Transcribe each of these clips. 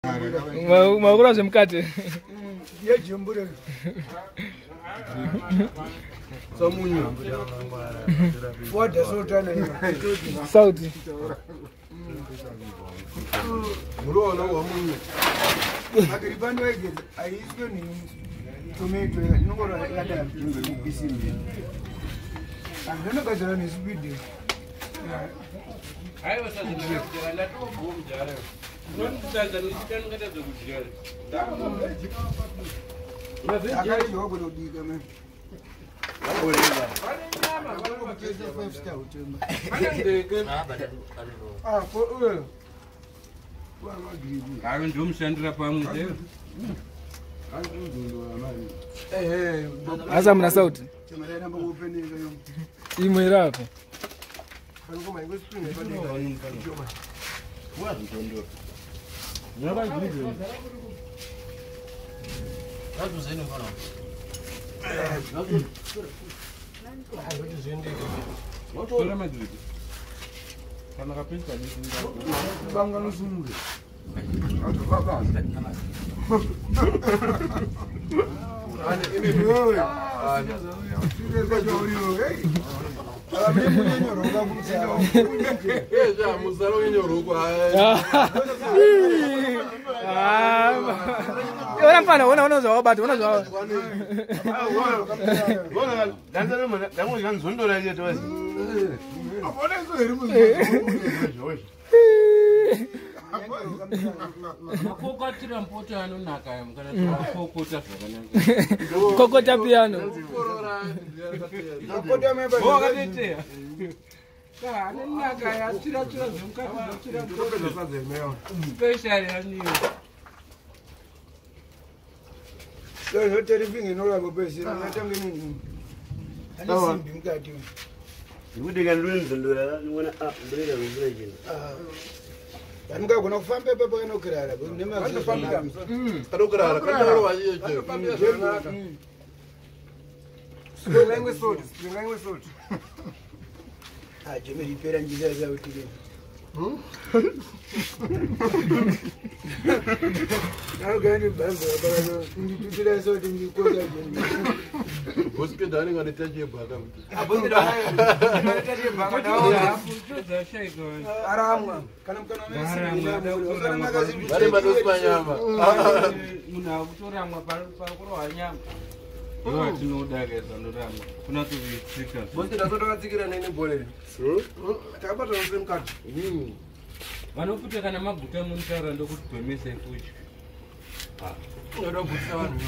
Makura zvemukati. Yejumbure. Samunyu. Wada sotana. Sauti. Muroona wa munyu. Agiribando egeza aiswe ni tomato inongora yakadaro kubisiri. Andinogadzira nesipidi. Haiwa sadza ndatogomudyara. Unondisadza ndichitaningata zvekudyara. Akadyiwa kutobika mani. Hayi ndomushandira pamwe chaivo. Asa muna sauti. Imwe iri apo. Tora madhiriki. Kana kapedza Banga nosumure. Musaro wenyorokwa. Ona mfana, ona ona zvawabata, ona zvawa. Makokatira mpoto anonaka aya kana takakokota zvakanaka. Kokota piano. Wakateteya. Anonaka aya atsvira tsvira zvemukati zvatsvira mpoto. Special yaniyo. Vanongagona kufamba ipapo kanokirara Kanokirara, kanorowa iye chero. Jemeripera njizazautire nditutira soti ndikoza Bosike anenge ane tachebhaka. Todzashaika. Aramwa kana Vari madoswa nyama. Munhu akutoramwa pakurohwa nyama. Iwo atinoda kaisa noramwa. Kuna kuzvitsika. Bosi ndazotokatsikira neni bhora iri. Takabata nose mukati. Vanofuta kana maguta munotaura ndokuti gwemesai kudya. Unoda kugutisa vanhu.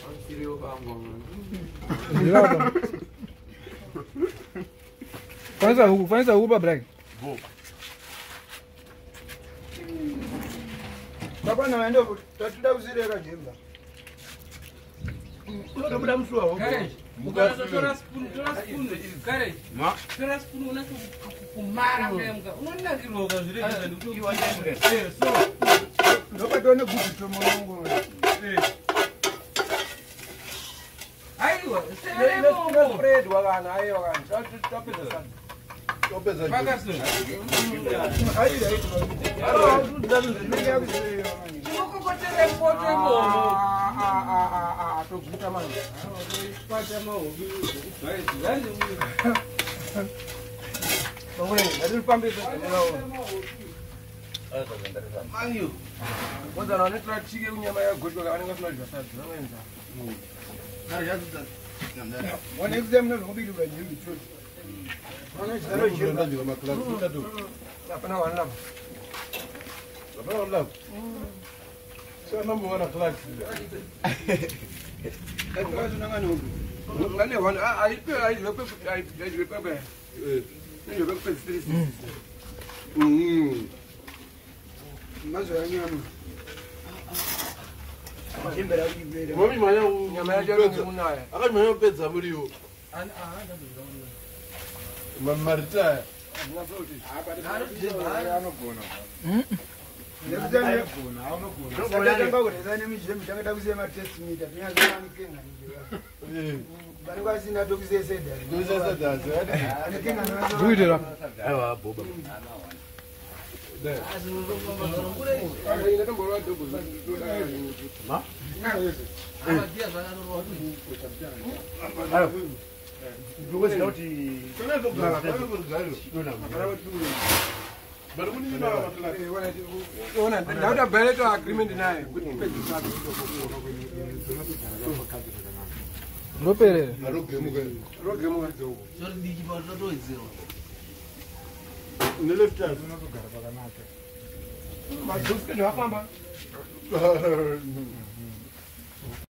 Vansiriwo bango. Fanisa huku, fanisa huku pa break. Baba naenda tatuda kuzireka jemba. Unotobuda musuwa. Courage. Ukanazotora spoon, tora spoon. Courage. Tora spoon unatso kumara kudai unonakirwa ukazviregedza nekuti so Ndopatone gudu tomongo. aiwa seremomo. Spread wakana aiwa kana. Tapedza sadza. Topedza Pakasona. Aida ito. Chinokokotere poto imomo. Toguta manje. Pata mahobi kubhaisi. Mangwe, ngatirifambise zvamunaona. Manyu. Kwanza vanotora chike kunyama yagochwa vanenge vasina kudya sadza vanoenza. Wana exam no ngobili jembe choti. Wana chizaro jembe. Hapana one love. Hapana one love. So number one class. Ngane one aipe aipe aipe pepe. Ndio pepe 3. Mazo ya nyama. Jembe la kujibera. Mami manya Nyama yacho inonaya. Akanyanya kupedza muriwo. Maritaya. Anogona. Anogona. Kurezana nemijembe tanga kuziya matest meter tinyazoona kenga nje. Bari kwasina tokuziya sedari. Tokuziya sedari. Ane kenga Duitira. Aiwa boba. Ndauta bilateral agreement naye kuti pedzisa. Ndoperera. Rogemuka. Madzosi zvafamba.